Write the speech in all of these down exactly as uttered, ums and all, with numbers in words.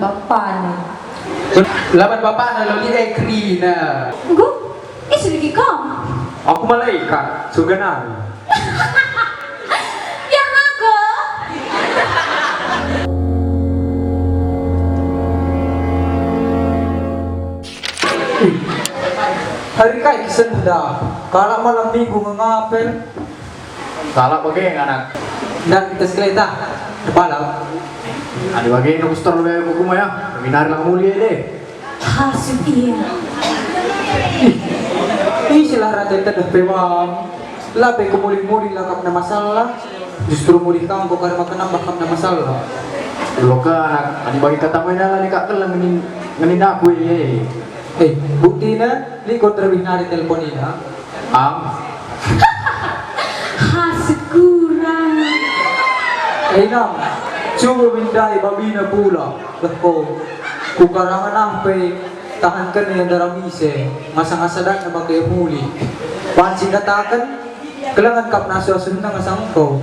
Bapana. Laban bapana loli e kerina. Enggo, ise lagi kam? Aku malaikat, surga nari. Biar aku. Hari kai kisenda, kalak malam minggu nge ngapel. Salah bage, anak. Ndak, kita sekeleta. Kepala. Adi bage, no kustor lebe buku ya. Kami nari lang mulia deh. Hasut ia. Ih, isilah rate tedeh pe wam. La pe kemuli-muli lakapna masalah. Justru mulih kam kok karena kenambah kapna masalah. Ulo ke, anak, adi bage kata main ala ni kak keleng ngenin, ngenin aku, eh. Eh, buktina, liko terlebih nari telepon ina. Am. Hasut kurang. Eh, Inang, coba min ndai babina pula. Leh ko, ku karangan ah pe tahanken ia ndaram ise, ngasa-ngasa dat na make muli. Banci kataken, kelengen kap nasu-asunna ngasang engko.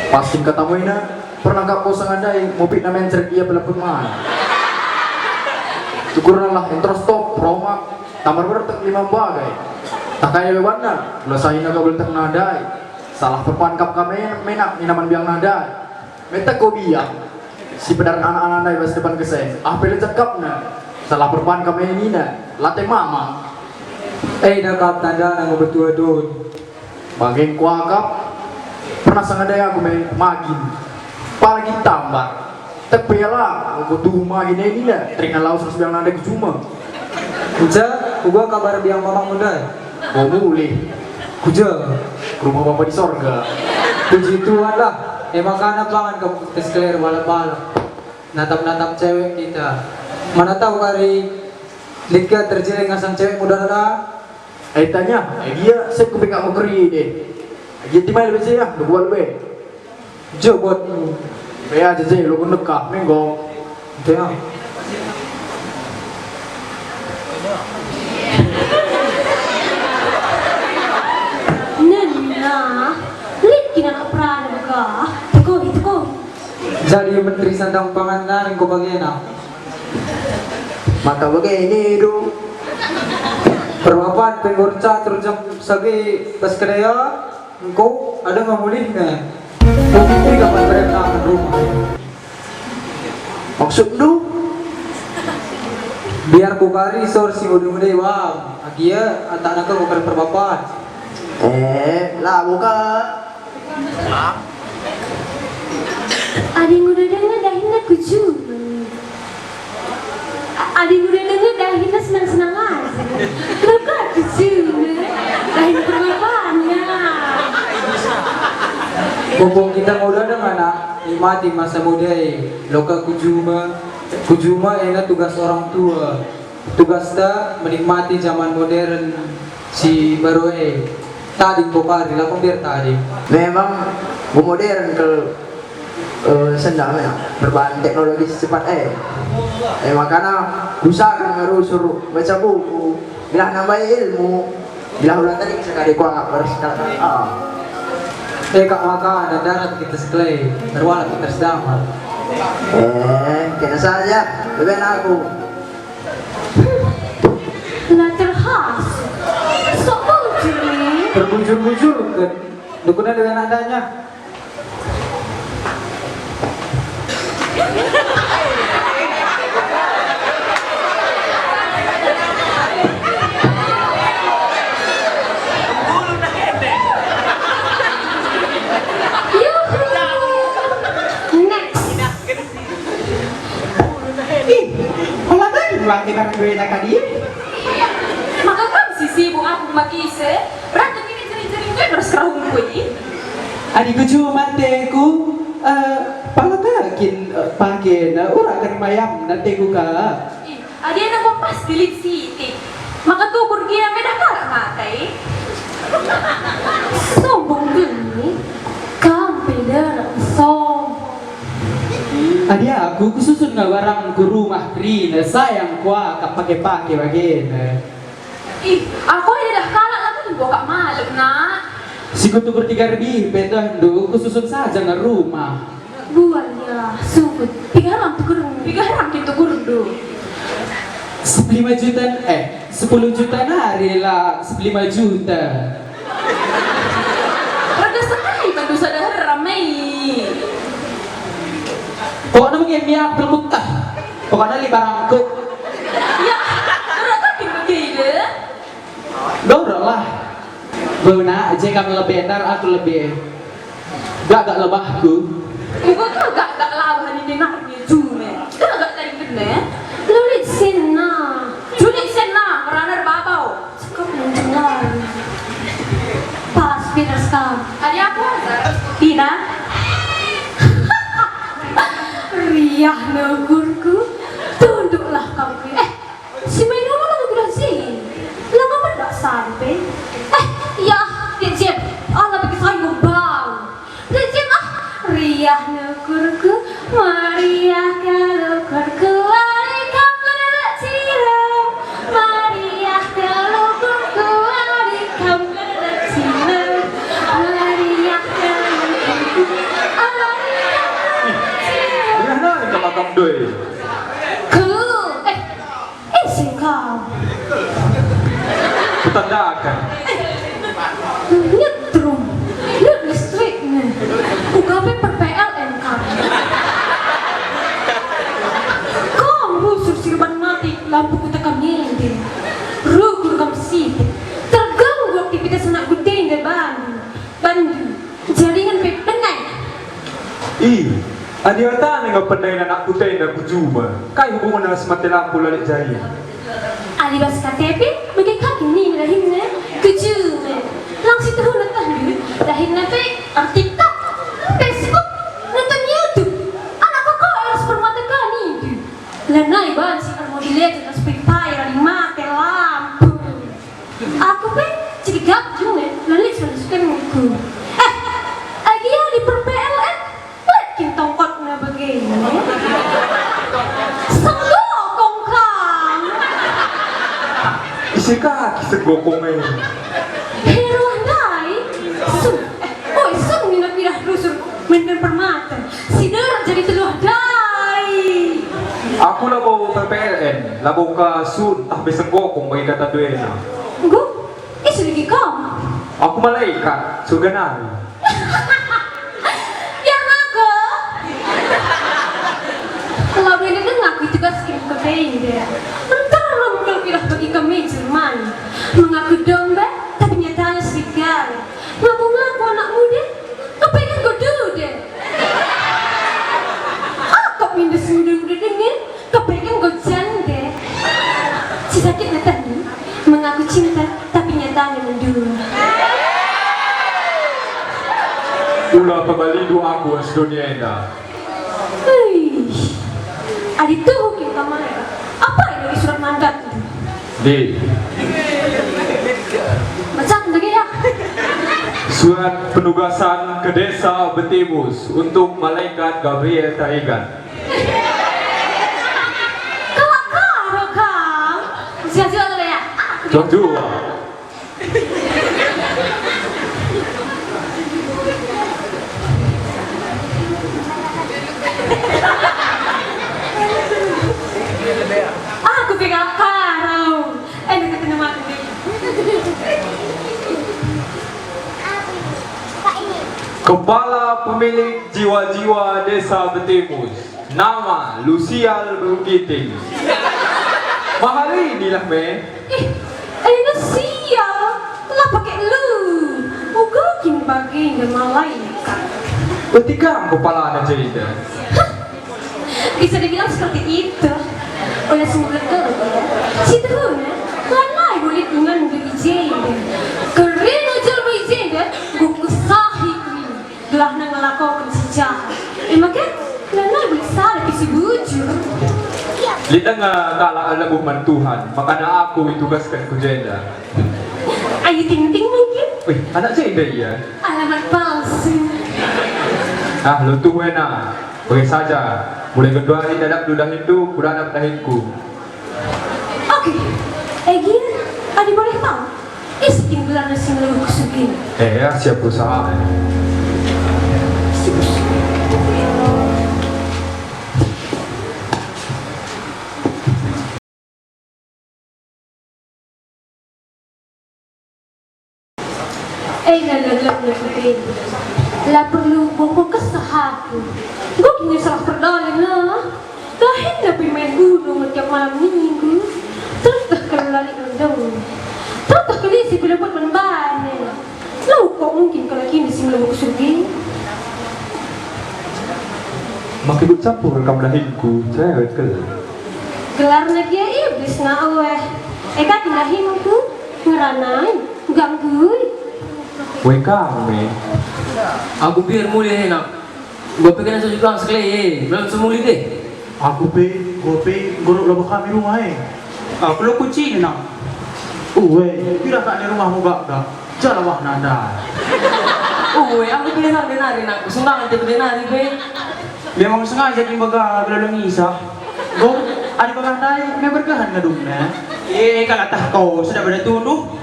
Pasti kata muina, pernah kap ko sanga ndai, mupikna mencret ia pelepun man. Ukurna lah, entros top, romak, tambar bertek lima mbagai. Takai lewanna, lasahina kau beltek nadai. Salah perpan kap kame menak ninaman biang nadai. Metek ko biang. Si pedaren anak-anak ndai bas depan kesen. Ah, pele cekapna. Salah perpan kame nina. Late mamang. Eh, dah kap tandana ngebetua dun. Bage kuakap, pernah sanga ndai aku me magin. Apalagi tambar. Tepe la, aku tuhu magin e nina, terina laus ras biang nande ku juma. Nca, uga kabar biang mamangmu ndai? Mau mulih. Kuja? Ku rumah Bapa di sorga. Puji Tuhan lah. E makana pangan kamu tes keler balap-balap. Natap-natap cewek kita. Mana tahu kari lit ka terjeleng ngasang cewek muda la. Eh, tanya, eh, dia, saya kupikak mekeri deh. Dia timai lebih saya, dua lebih. Jo buatmu. Be aja je, lu nekah, minggu. Dia. Nena, lit kin anak perana bekah. Teko, teko. Jadi menteri sandang pangan nari engko bagena. Maka bageni do. Perbapan penggor catur jam sage pas kedaya engko ada ngamulihna. Mungkin tiga pas berenang rumah. Maksudndu? Biar ku kari sor si udu ngede wam. Agia atak naka ku kari perbapan. Eh, labo ka. Adi nguda denga dahinna ku juma. A-, adi nguda denga dahinna senang-senang aja. Loka ku juma. Dahin perbapanna. Mumpung kita nguda denga, nak, nikmati masa muda e. Loka ku juma. Ku juma ena tugas orang tua. Tugasta menikmati zaman modern si baru e. Tading ko kari, la ko mbiar tading. Memang go modern kal, eh, sendal ya, perbahan teknologi secepat e. Eh, makana usahakan ngarusur baca buku, gelah nambahi ilmu, gelah ula tading sekali kuanggap harus sekarang. Ah. Eh, kak, makana darat kita sekelai, terwala kita sedama. Eh, kena saja, lebih aku. La terhas. Sok bujur ni. Terbujur-bujurken. Dukuna dewe nadanya. Yuhu. Next. Ih, ola tadi melaki barang duena kadi. Maka kam si sibuk aku makise, rata nini jering-jering gue terus kerahungku i. Adi ku cuma teku, eh, pala takin, eh, pake na ura kari mayam na teku ka. Ih, adi anak gua pasti lit siti. Maka tukur gia medah kalak mata i. Sombong geni, kam pe ndarang sombong. Adi aku kususun nge barang ku rumah kerina, sayang kuakap pake-pake bagena. Ih, aku enda dah kalak labo enggo kap malem, nak. Sikutu bertiga lebih petehndu, kususun saja nge rumah. Buan ya, sukut. Tiga lam tukur Piga heran kin tukurndu? Sepuluh lima juta, eh, sepuluh juta nari la sepuluh lima juta. Rega sekali bandu sada heran, mei. Pokokna mengin miak belum buktah. Pokokna li barangku. Ya, rega kin bagi deh. Doroklah. Bena, je kam lebih enar, aku lebih gagak lebahku. Uga kal gagak lebah ni denarnya jume. Gagak tadi kene. Lulit senna. Julit senna, meranar babau. Cakap menjelang. Pas, pinter sekali. Adi aku, Azhar. Pina. Riah ne ukurku. Tunduklah kau. Eh, Si Mainun ulang ukur si. Lama mendak sampe. Eh, ya, Dek Jem. Allah bagi saya bau. Dek Jem, ah, riah ne ukurku, meriah kal ukurku, ari kam ngerelek cilem. Meriah kal ukurku, ari kam ngerelek cilem. Meriah kal ukurku, ari kam ngerelek cilem. Riah nari kam akap doi. Ku, eh, Ise kau? Kutandaken. Nyetrum. Lit listrikna. Uga pe per P L N kau. Kam rusur si reban mate lampu kuta kami ende. Rukur kam sitik. Terganggu aktivitas anak kuta ende bandu. Bandu. Jaringan pe penai. Ih, adi atana nge penai anak kuta enda ku juma, kai hubungenna ras mate lampu la lit jaringan? Adi bas K T P, bage ka kin nina dahinna ku juma. Lang si tuhuna tehndu, dahinna pe er TikTok, Facebook, nonton YouTube. Anak kau ras permata ka nindu. Lanai banci er Mobile Legend ras Free Fire adi mate lampu. Aku pe cegap jine, lalu sunscreenku. Eh, agia di per P L N, lit kin tongkotna bage. Senggokong kang. Ise kaki senggokong e? Heruah ndai. Sun, eh, oi, sun mina pidah rusur main permata. Si derek jadi teluh ndai. Aku labo per P L N, labo ka sun tah be senggokong bagi kata duena. Enggo, ise lagi kam? Aku malaikat, surga nari. Biar aku. Labo enda denga aku itugasken ku enda. Nterem kal pidah bagi kami Jerman. Mengaku domba, tapi nyatanya serigala. Ngaku-ngaku anak muda, kepeken enggo duda. Akap minda semuda-muda denga, kepeken enggo janda. Si sakit ngetehna, mengaku cinta, tapi nyatanya mendua. Ula pebalindu aku ras dunia enda. Hei, adi tuhu kin kam e, apai bagi surat mandat itu? Di. Bacaken dage ya. Surat penugasan ke Desa Betimus untuk Malaikat Gabriel Tarigan. Kelak karo kau. Sia-sia dulu ya. Jua-jua. Aku pe karo. Eh, dekat dengan aku ni. Kepala pemilik jiwa-jiwa Desa Betimus. Nama Lusial Berugiting. Mahari inilah me. Ih, enda sial, la pake lu. Uga kin bage enda malaikat. Berarti kam kepalana jenda. Hah, bisa dibilang seperti itu. Oleh sungguh ya. Si tuhuna, lanai bulit ingan di jenda. Kerina jelma i jenda, enggo kusahi kuwi. Gelahna ngelakoken si jahat. E maka, lanai bulit sada pe si bujur. Lit denga kalak lebuh man Tuhan, makana aku itugasken ku jenda. Ayu Ting Ting mungkin? Wih, anak jenda ia. Alamat palsu. Ah, luntu wena. Bage saja. Mulai genduari dadapndu dahinndu, kudanap dahinku. Oke, Egi, adi boleh tahu, ise kin gelarna si nggeluh kusuk kin? Eh, ya, siap berusaha. Siap. La perlu bobo kesah aku. Enggo kin salah perdalin lah. Dahin lebih main gunung tiap malam minggu. Terus dah kalau lali mendung. Terus dah kelisi bila buat membane. Lo kok mungkin kalau kini si melebu kesugi? Maka ikut campur kam dahinku, cerewet kel. Gelarna gia iblis nak weh. Eka kin dahinku, ngeranai, ganggui. Weh kami. Aku biar mulih enak. Gua pikir nasa juga sekali, eh, belum semuli deh. Aku pe, gua pe, guruk laba kami rumah, eh. Aku lo kunci nak. Uwe, pira kak ni rumahmu gak gak? Jala wah nanda. Uwe, aku pilih nang denari nak, sumbangan tiap denari pe. Memang sengaja kin bagah, belum ngisa. Gua, ada bagah ndai, me berkehan ngadumna. Eh, kalau tah kau, sudah pada tunduh.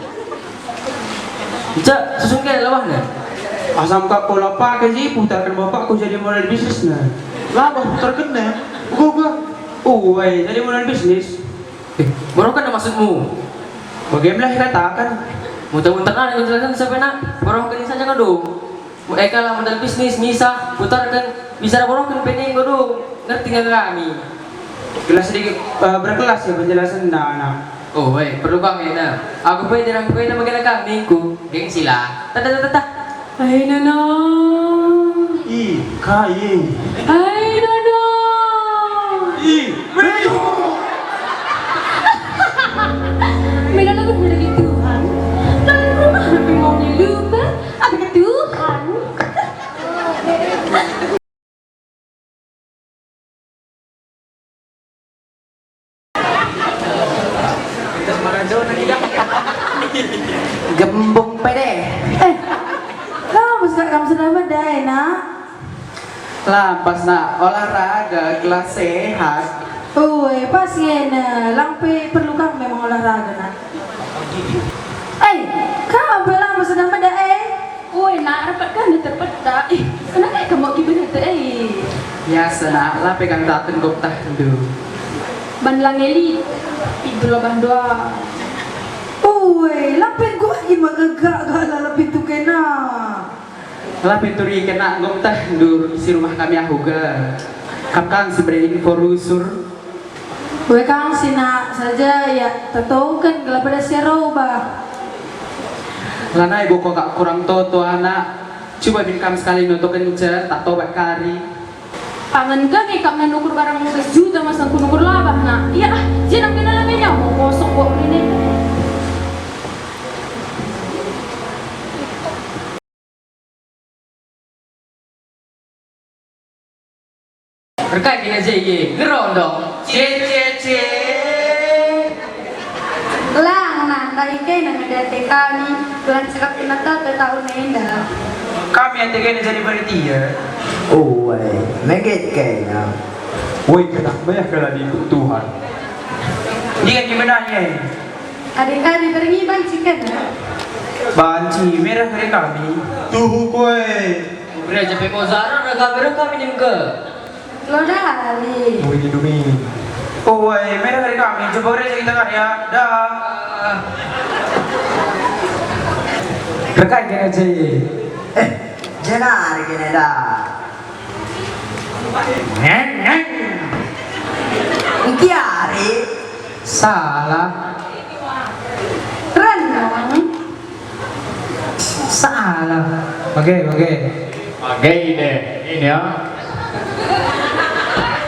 Cak, susun ke lawahna. Asam kak kola pake ji putarken bapakku jadi model bisnisna. Labah putarken ne. Uga-uga. Uwai, jadi model bisnis. Eh, borohken maksudmu? Bagaimana katakan? Muter-muter nari menjelaskan sampai nak. Borohken saja kau dong. Eka lah model bisnis, misah, putarken, bisa borohken pending kau dong. Ngerti nggak kami? Kelas sedikit, eh, berkelas ya penjelasan anak. Oh, weh, perlu kang ena. Aku pe dirang pe ena magana kang ningku. Gengsi lah. Tata tata tata. Hai nana. Ih, kai. Hai nana. Ih, begitu. Mila lagu mila di Tuhan. Dalam rumah lebih mau lupa. Apa ke Tuhan? Gembung pede. Eh, kamu suka kamu sudah medai, nak? Lampas, nak, olahraga, gelah sehat. Ue, pas ngena, lang pe perlu kang memang olahraga, nak. Eh, kamu pe lampas sudah medai, eh? Ue, nak, rapat kan terpeta. Ih, kenapa kamu gimana tuh, eh? Biasa, nak, la pe kang taten gop tahndu. Ban la ngeli, pintu labah doa. Ue, la pe gua ima gegak gak lalap pintu kena. La pe turiken nak, gop tahndu si rumah kami ahu ga. Kam kang si bere info rusur. Ue kang si nak saja ya tatongken gelah pada si aroba. Lanai boko kak kurang toto anak. Cuba min kam sekali notokenca, tak tobat kari. Pangan kami kam nukur barang sejuta masa ku nukur labah nak. Iya ah, jenang kena lamenya mau kosong kok ini. Erkai kena je ye, ngerondong. Cie, cie, cie. Lang, nah, ndahi kena ngedate kami, tuan cekap kena tata tahun enda. Kami ate kena jadi panitia. Uwe, meget kena. Woi, kena meh kena diikut Tuhan. Dia gimana ye? Adi kami berngi banci kena. Banci, merah kari kami. Tuhu kue. Gereja pe mau zarang, kami reh kami ningke. Lo dali. Dumi, dumi. Oh, wai, merah kari kami. Coba gereja kita karya. Dah. Rekai kena je. Eh, jenari kena dah. Neng, neng. Engkiari. Salah. Renung. Salah. Oke, oke. Oke, ini. Ini ya.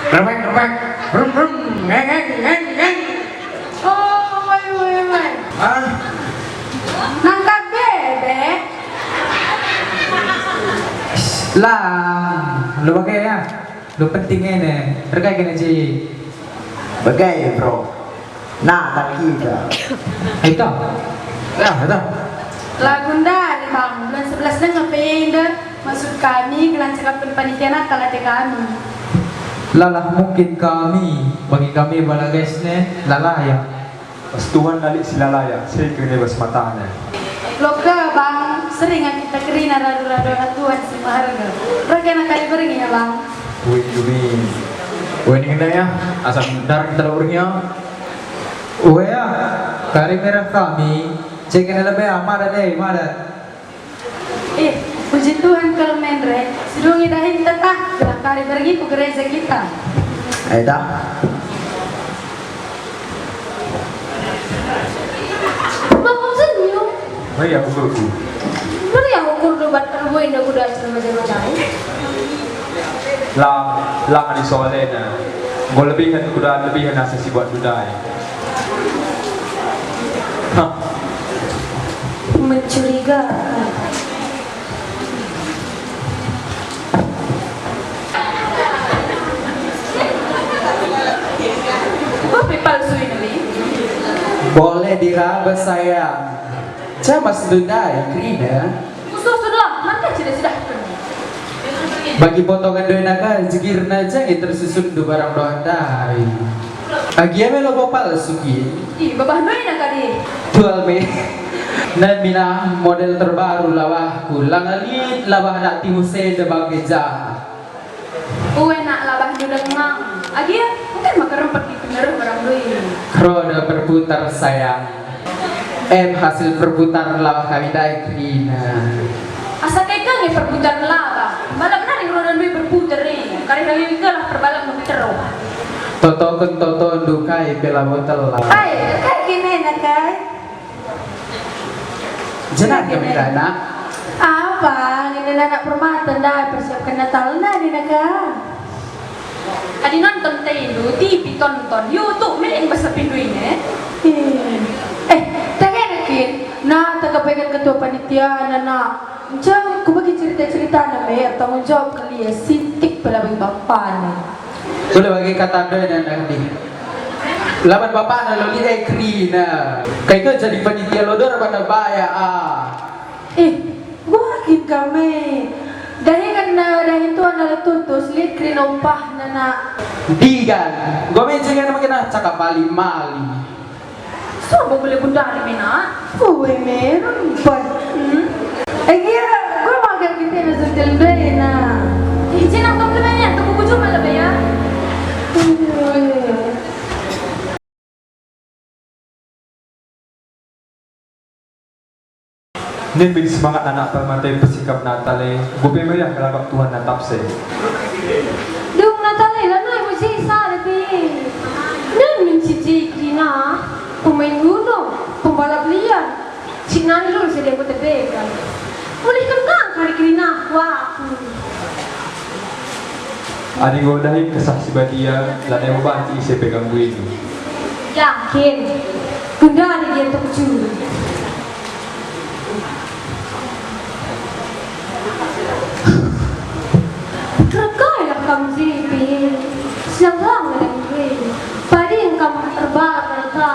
Repek, repek. Brum, brum. Ngeng, ngeng, ngeng, ngeng. Oh, woi, woi, woi. Hah? Nangkap bebek. Lah, lu pakai ya? Lu penting ini. Rekai kena je. Bagai, bro. Nah, tak kita. Itu. Ya, itu. Lagu ndari, Bang. Bulan sebelas denga pe enda. Maksud kami, gelah cakapken panitia Natal ate kami. Lalah mungkin kami, bagi kami bala guys ne, lalah ya. Pas Tuhan nalik si lalaya, seri kerina bas matana. Loka, Bang, sering kita kerina radu-radu anak Tuhan si meherga. Ragana kali berngi ya, Bang. Wih, dumi. Wih, ini kena ya, asam dar kita lo berngi ya. Wih ya, kari merah kami, cek kena lebih amat ada, madat. Eh, Puji Tuhan kal mendre, sidungi dahin tetah, gelah kari berngi ku gereja kita. Eda. Bapak senyum. Meriah ukurku. Meriah ukur debat perbuin dan kuda acara macam-macam. Lang, lang adi soalena. Enggo lebihen kuda lebihen asa si buat ndai. Hah. Mencurigakan. Kopi palsu ini, Mi? Boleh diraba, sayang. Jamas ndai, kerina. Musuh sudah, maka cida-cidahken. Bagi potongan doena ka, jegirna jange tersusunndu barang dohan ndai. Agia melo bo palsu kin? Ih, babah doena ka deh. Tual me. Nai mina model terbaru lawahku, langa lit labah anak timu senda bage ja. Ue nak labahndu dengang. Agia, engkai maka rempet di penereh barang doena. Roda berputar, sayang. Em hasil perputaran lawah kami ndai kerina. Asa kai ka nge perputaran lawah? Balap nari roda ndai berputar e. Kari kami kelah perbalap nge teroh. Totoken totondu kai pe labo telah. Ai, kai kene nak kai? Jenah kami kai nak. Apa? Ngene anak permata ndai persiapken Natal nari nak ka. Adi nonton tendu, T V tonton, YouTube, melin bas P P ini. Eh, eh, tak enak kin? Nah, tak kepeken ketua panitia, nana. Encang kubegi cerita-ceritana me, ertanggung jawab kal ia, sintik pe la bagi bapana. Ula bagi kata doe nana di. Laban bapana lo lit e kerina. Kai ke jadi panitia lodor pada baya, ah. Eh, buakin kami. Dahingan na, dahin tuan nala tutus, lit kerina upahna nak. Digan, gua meja kan makin cakap bali-mali. Sobo bele gundari me nak. Ue me, rempet. Hmm? Eh, iya, gua makan kita na sentil dena. Ih, jenang tom kena ya, tunggu kuju malah ya. Ue. Nin bin semangat anak permata persikap Natal e, enggo pe meriah kelakap Tuhan natap se. Dung Natal e lanai muji sada pe. Nin min ciji kerina, pemain gunung, pembalap liar, si nari lur si dengku tebeka. Mulihken kang kari kerina aku. Adi enggo dahin Kesah Si Badia, lanai banci ise pe gangguindu. Yakin, gundari gia terjun. Rekailah kam Jipi, siang lang dan gue. Padi engkam erbalak reta,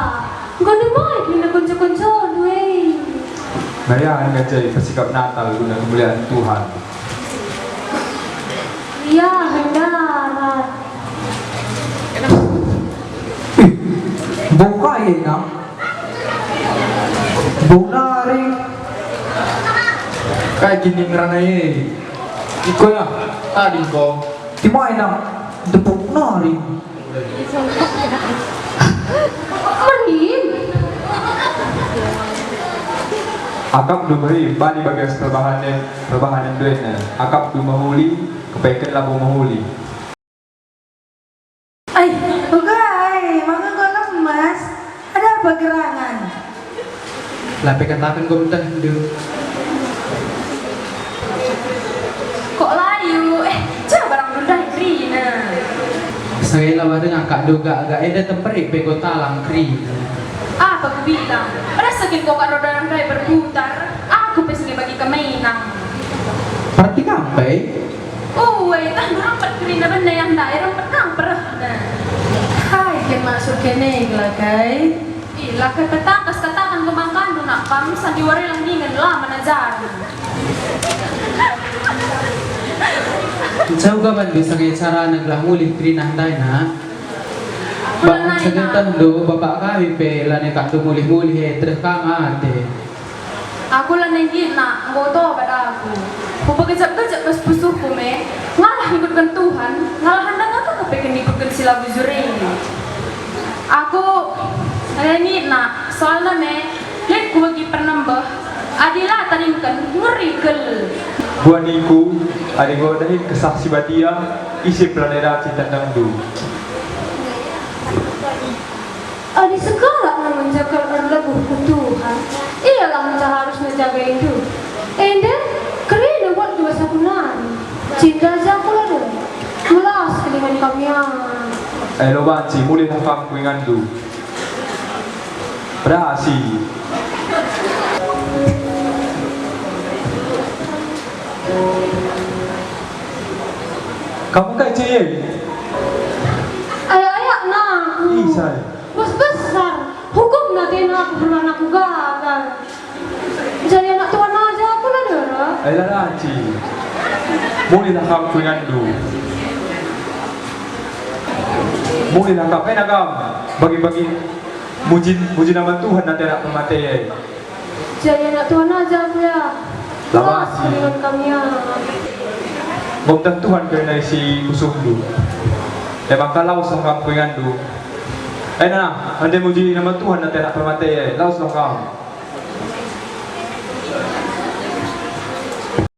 enggo demai guna konco-koncondu e. Meriahen nge persikap Natal guna kemuliaan Tuhan. Ia hendarat. Ih, bau kai e, Nang? Bau nari. Kai kini ngerana e? Iko ya, tadi ko. Timai, Nang, depok nari. Merin. Akapndu meri bani bagas perbahanen, perbahanen duena. Akapndu mehuli, kepeken labo mehuli. Ai, uga ai, maka enggo lemas. Ada apa gerangan? La pe kataken enggo metehndu. Kok layu? Eh, coba barang ndai kerina. Sengela bareng angka duga-ga enda temperik pe enggo talang kerina. Apa kubilang? Rasa kin kok roda ndai berputar? Aku pe senge bagi kemenang. Berarti kam pe? Ue, tah rempet kerina bene yang ndai, rempet kang perehna. Hai, kin maksud kene gelah kai? Ih, la kai petangkas kataken kemangkandu nak pam, sandiwari lang dingen la manajar. Ncau ka bandu senge carana gelah mulih kerina ndai nak. Bang senge tehndu bapak kami pe lanai kak tu mulih-mulih e tereh kang ate. Aku lanai nggit nak, enggo tobat aku. Kupegejap-gejap bas pusuhku me, ngalah ngikutken Tuhan, ngalah ndai ngaka kepeken ngikutken si la bujur e. Aku lanai nggit nak, soalna me, lit kubegi pernembeh, adi la tadingken, ngeri kal. Buaniku, adi enggo dahin Kesah Si Badia, ise pe lanai raci tandangndu. Adi sekalak nge menjaga erlebuh ku Tuhan, ialah ngenca harus ngejagai indu. Enda, kerina buat dua saku nari. Cinta aja aku labo. Melas kelingan kami, ah. Elo banci, mulihlah kam ku inganndu. Berhasil. Kamu kai cie? Ayak-ayak na aku. Ih, say. Bos besar. Hukum na tena aku perlu anakku gagal. Jadi anak tuan aja aku lah dera. Ayolah, Raci. Mulihlah kam ku inganndu. Mulihlah kam, enak kam. Bagi-bagi muji, muji nama Tuhan nanti anak pemate. Jadi anak tuan aja aku ya. Lawasi. Lawasi dengan kami ya. Ngomtah Tuhan kerina isi pusuhndu. E maka lawaslah kam ku inganndu. Enak, nanti muji nama Tuhan nanti anak pemate. Lawaslah kam.